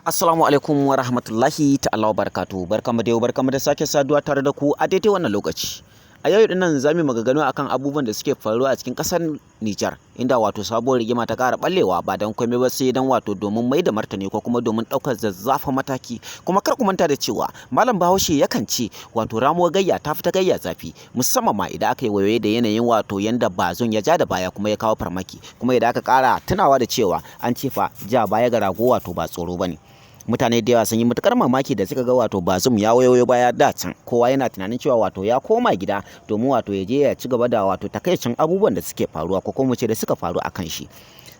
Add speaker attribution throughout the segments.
Speaker 1: Assalamu alaikum wa rahmatullahi ta'ala wa barakatuhu. Barkamu da yau, barkamu da sake saduwa tare da ku a daidai wannan lokaci. A yau din nan za mu yi maganganu akan abubuwan da suke faruwa a cikin ƙasar Nijar, inda wato sabuwar rigima ta ƙara ɓallewa ba don komai ba sai don wato domin mai da martani ko kuma domin ɗaukar zazzafan mataki. Kuma kar ku manta da cewa Malam Bahaushe yakan ce wato ramuwar gayya ta fi ta gayya zafi, musamman ma idan aka yi waiwaye da yanayin wato yanda Bazoum ya ja da baya kuma ya kawo farmaki, kuma idan aka ƙara tunawa da cewa an ce fa ja baya ga rago wato ba tsoro bane. Mutane da yawa sun yi matukar mamaki da suka ga wato Bazoum ya wayoyo baya. Da can kowa yana tunanin cewa wato ya koma gida domin wato ya je ya ci gaba da wato takaicin abubuwan da suke faruwa, ko kuma ce da suka faru akan shi.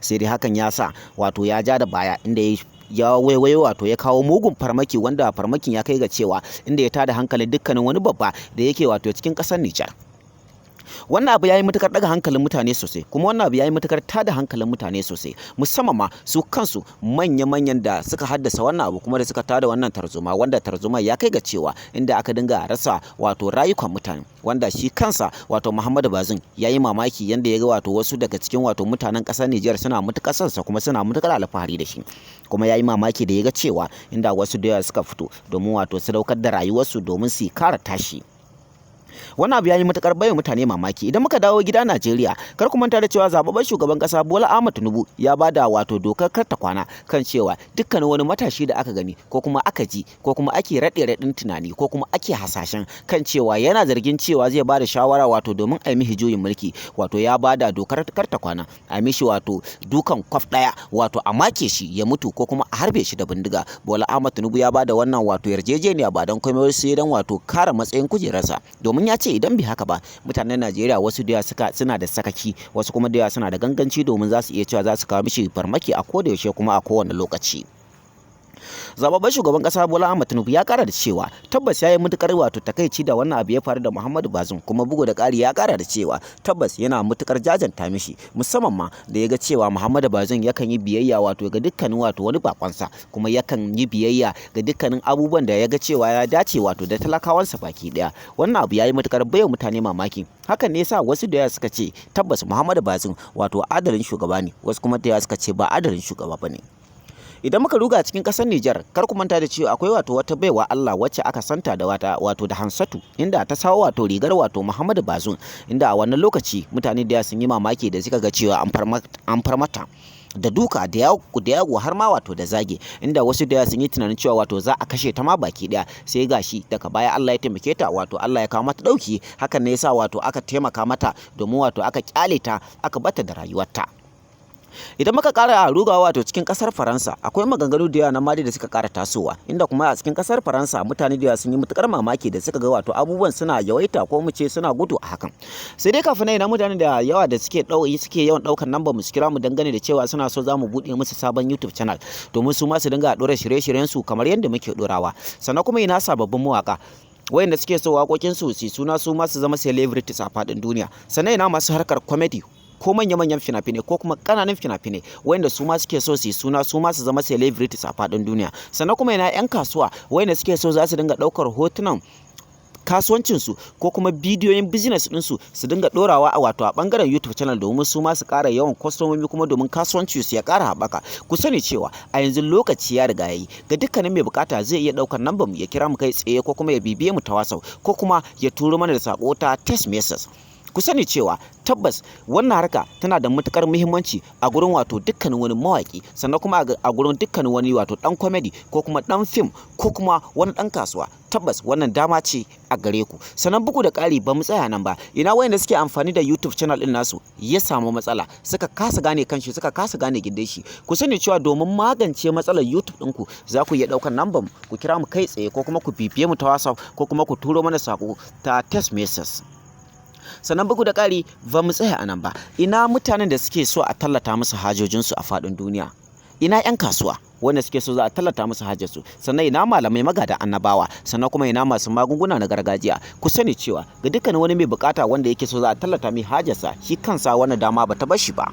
Speaker 1: Sai dai hakan ya sa wato ya ja da baya, inda ya waiwayo wato ya kawo mugun farmaki, wanda farmakin ya kai ga cewa inda ya tada hankalin dukkanin wani babba da yake wato cikin ƙasar Nijar. Wannan abu ya yi matukar ɗaga hankalin mutane sosai, kuma wannan abu ya yi matukar tada hankalin mutane sosai, musamman ma su kansu manya-manyan da suka haddasa wannan abu kuma da suka tada wannan tarzoma, wanda tarzoma ya kai ga cewa inda aka dinga rasa wato rayukan mutane, wanda shi kansa wato Muhammadu Bazoum ya yi mamaki yanda ya ga wato wasu daga cikin wato mutanen ƙasar Nijar suna matuƙar son sa kuma suna matuƙar alfahari da shi. Kuma ya yi mamaki da ya ga cewa inda wasu da yawa suka fito domin wato sadaukar da rayuwarsu domin su kare tashi. Wannan abu ya yi matukar baiwa mutane mamaki. Idan muka dawo gida Najeriya, kar ku manta da cewa zababben shugaban kasa Bola Ahmed Tinubu ya bada wato dokar kar ta kwana kan cewa dukkanin wani matashi da aka gani ko kuma aka ji ko kuma ake raɗe raɗin tunani ko kuma ake hasashen kan cewa yana zargin cewa zai bada shawara wato domin a yi mishi juyin mulki, wato ya bada dokar kar ta kwana a mishi wato dukan kwaf ɗaya, wato a make shi ya mutu ko kuma a harbe shi da bindiga. Bola Ahmed Tinubu ya bada wannan wato yarjejeniya ba don komai sai don wato kare matsayin kujerarsa, domin ya ce idan bai haka ba, mutanen Najeriya wasu da suka suna da sakaki, wasu kuma da yawa suna da ganganci, domin za su iya cewa za su kawo mishi farmaki a koda yaushe kuma a kowane lokaci. Zababben shugaban kasa Bola Ahmed Tinubu ya kara da cewa tabbas ya yi matukar wato takaici da wannan abu ya faru da Muhammadu Bazoum, kuma bugu da ƙari ya kara da cewa tabbas yana matukar jajanta mishi, musamman ma da ya ga cewa Muhammadu Bazoum yakan yi biyayya wato ga dukkanin wato wani bakonsa, kuma yakan yi biyayya ga dukkanin abubuwan da ya ga cewa ya dace wato da talakawansa baki daya. Wannan abu ya yi matukar baiwa mutane mamaki. Hakan ne yasa wasu da yawa suka ce tabbas Muhammadu Bazoum wato adalin shugaba ne, wasu kuma da yawa suka ce ba adalin shugaba bane. Idan muka ruga cikin ƙasar Nijar, kar ku manta da cewa akwai wato wata baiwa Allah wacce aka santa da wata wato da Hansatu, inda ta sawo wato rigar wato Muhammadu Bazoum, inda a wannan lokaci mutane da sun yi mamaki da suka ga cewa an farmata da duka da yago har ma wato da zage, inda wasu da sun yi tunanin cewa wato za a kashe ta ma baki daya. Sai gashi daga baya Allah ya taimake ta, wato Allah ya kawo mata dauki. Hakan ne yasa wato aka taimaka mata domin wato aka kyale ta, aka bata da rayuwarta. Idan muka kara rugawa wato cikin kasar Faransa, akwai maganganu da yawa na mali da suka kara tasowa, inda kuma a cikin kasar Faransa mutane da yawa sun yi matukar mamaki da suka ga wato abubuwan suna yawaita, ko mu ce suna gudu a hakan. Sai dai kafin nan, mutane da yawa da suke dau suke yawan daukar namba mu su kira mu dangane da cewa suna so za mu bude musu sabon YouTube channel domin su ma su dinga dora shirye-shiryen su kamar yadda muke dorawa. Sannan kuma ina sababbin mawaka wayanda suke so waƙoƙin su su suna, su ma su zama celebrities a faɗin duniya? Sannan ina masu harkar comedy ko manya-manyan fina-finai ko kuma ƙananan fina-finai wanda su ma suke so su yi suna, su ma su zama celebrities a faɗin duniya? Sannan kuma ina 'yan kasuwa wayanda suke so za su dinga ɗaukar hotunan kasuwancinsu ko kuma bidiyoyin business ɗinsu su dinga ɗorawa a wato a ɓangaren YouTube channel domin su ma su ƙara yawan kwastomomi, kuma domin kasuwanci su ya ƙara haɓaka? Ku sani cewa a yanzu lokaci ya riga yayi ga dukkanin mai bukata zai iya ɗaukar nambar mu ya kira mu kai tsaye, ko kuma ya bibiye mu ta WhatsApp, ko kuma ya turo mana da sako ta text message. Ku sani cewa tabbas wannan harka tana da matukar muhimmanci a gurin wato dukkanin wani mawaki, sannan kuma a gurin dukkanin wani wato dan comedy ko kuma dan film ko kuma wani dan kasuwa. Tabbas wannan dama ce a gare ku. Sannan bugu da ƙari, ba mu tsaya nan ba. Ina wayanda suke amfani da YouTube channel din nasu ya samu matsala, suka kasa gane kanshi, suka kasa gane gindin shi? Ku sani cewa domin magance matsalar YouTube ɗinku, za ku iya ɗaukar number ku kira mu kai tsaye, ko kuma ku bibiye mu ta WhatsApp, ko kuma ku turo mana sako ta text message. Sannan bugu da ƙari, ba mu tsaya a nan ba. Ina mutanen da suke so a tallata musu hajojinsu a faɗin duniya? Ina 'yan kasuwa wanda suke so za a tallata musu hajarsu? Sannan ina malamai magada annabawa? Sannan kuma ina masu magunguna na gargajiya? Ku sani cewa ga dukkanin wani mai bukata wanda yake so za a tallata mai hajarsa, shi kansa wannan dama ba ta bar shi ba,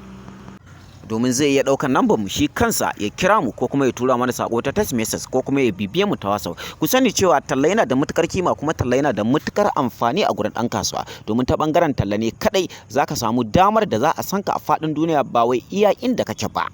Speaker 1: domin zai iya ɗaukar nambar mu shi kansa ya kira mu, ko kuma ya tura mana sako ta text message, ko kuma ya bibiye mu ta WhatsApp. Ku sani cewa talla yana da matukar kima, kuma talla yana da matukar amfani a gurin ɗan kasuwa, domin ta ɓangaren talla ne kadai zaka samu damar da za a san ka a faɗin duniya, ba wai iya inda kake ba.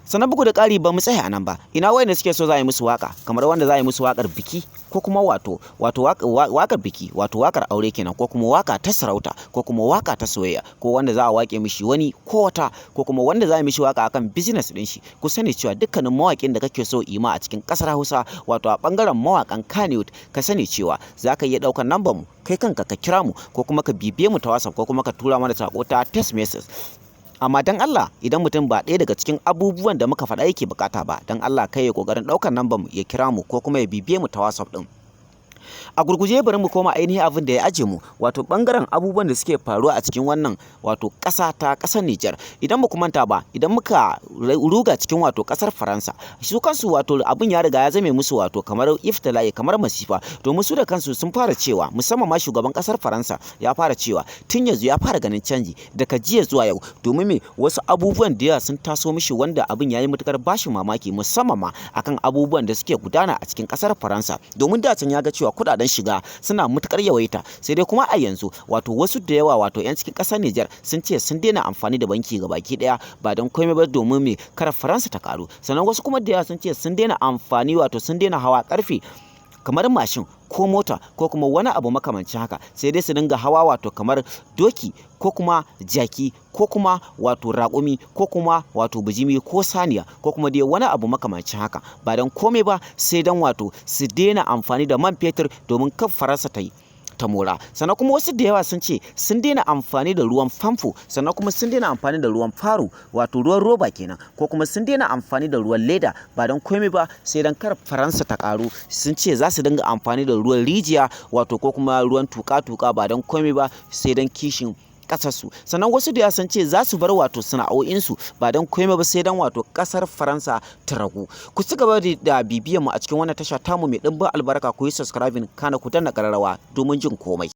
Speaker 1: Sannan bugu da ƙari, ba mu tsaya a nan ba. Ina wayanda suke so za a yi musu waka, kamar wanda za a yi musu wakar biki, ko kuma wato wakar biki, wato wakar aure kenan, ko kuma waka ta sarauta, ko kuma waka ta soyayya, ko wanda za a wake mishi wani ko wata, ko kuma wanda za a yi mishi waka akan business din shi. Ku sani cewa dukkanin mawaƙin da kake so ima a cikin ƙasar Hausa, wato a ɓangaren mawaƙan Kannywood, ka sani cewa za ka iya ɗaukar nambar mu, kai kanka ka kira mu, ko kuma ka bibiye mu ta WhatsApp, ko kuma ka tura mana sako ta text message. Amma dan Allah, idan mutum ba ɗaya daga cikin abubuwan da muka faɗa yake bukata ba, dan Allah kai ya kokarin ɗaukar nambar mu ya kira mu, ko kuma ya bibiye mu ta WhatsApp ɗin. A gurguje, bari mu koma ainihin abin da ya aje mu, wato bangaren abubuwan da suke faruwa a cikin wannan wato ƙasa ta ƙasar Nijar. Idan ba ku manta ba, idan muka ruga cikin wato ƙasar Faransa, su kansu wato abin ya riga ya zame musu wato kamar iftila'i, kamar masifa, domin su da kansu sun fara cewa, musamman ma shugaban ƙasar Faransa ya fara cewa tun yanzu ya fara ganin canji daga jiya zuwa yau. Domin me? Wasu abubuwan da yawa sun taso mishi wanda abin ya yi matukar bashi mamaki, musamman ma akan abubuwan da suke gudana a cikin ƙasar Faransa. Domin da can ya ga cewa kudaden shiga suna matukar yawaita, sai dai kuma a yanzu wato wasu da yawa, wato 'yan cikin ƙasar Nijar, sun ce sun daina amfani da banki baki daya, ba don komai ba domin me? Kar Faransa ta karu. Sannan wasu kuma da yawa sun ce sun daina amfani, wato sun daina hawa karfe kamar mashin ko mota ko kuma wani abu makamancin haka, sai dai su dinga hawa wato kamar doki, ko kuma jaki, ko kuma wato raƙumi, ko kuma wato bijimi, ko saniya, ko kuma dai wani abu makamancin haka, ba don komai ba sai don wato su daina amfani da man fetur, domin kan Faransa ta yi ta mora. Sannan kuma wasu da yawa sun ce sun daina amfani da ruwan famfo, sannan kuma sun daina amfani da ruwan faro, wato ruwan roba kenan, ko kuma sun daina amfani da ruwan leda, ba don komai ba sai don kar Faransa ta karu. Sun ce za su dinga amfani da ruwan rijiya, wato ko kuma ruwan tuka-tuka, ba don komai ba sai don kishin ƙasarsu. Sannan wasu da yawa sun ce za su bar wato sana'o'insu, ba don komai ba sai don wato ƙasar Faransa ta ragu. Ku ci gaba da bibiyan mu a cikin wannan tasha tamu mai ɗimbin albarka. Ku yi subscribing, kana ku danna ƙararrawa domin jin komai.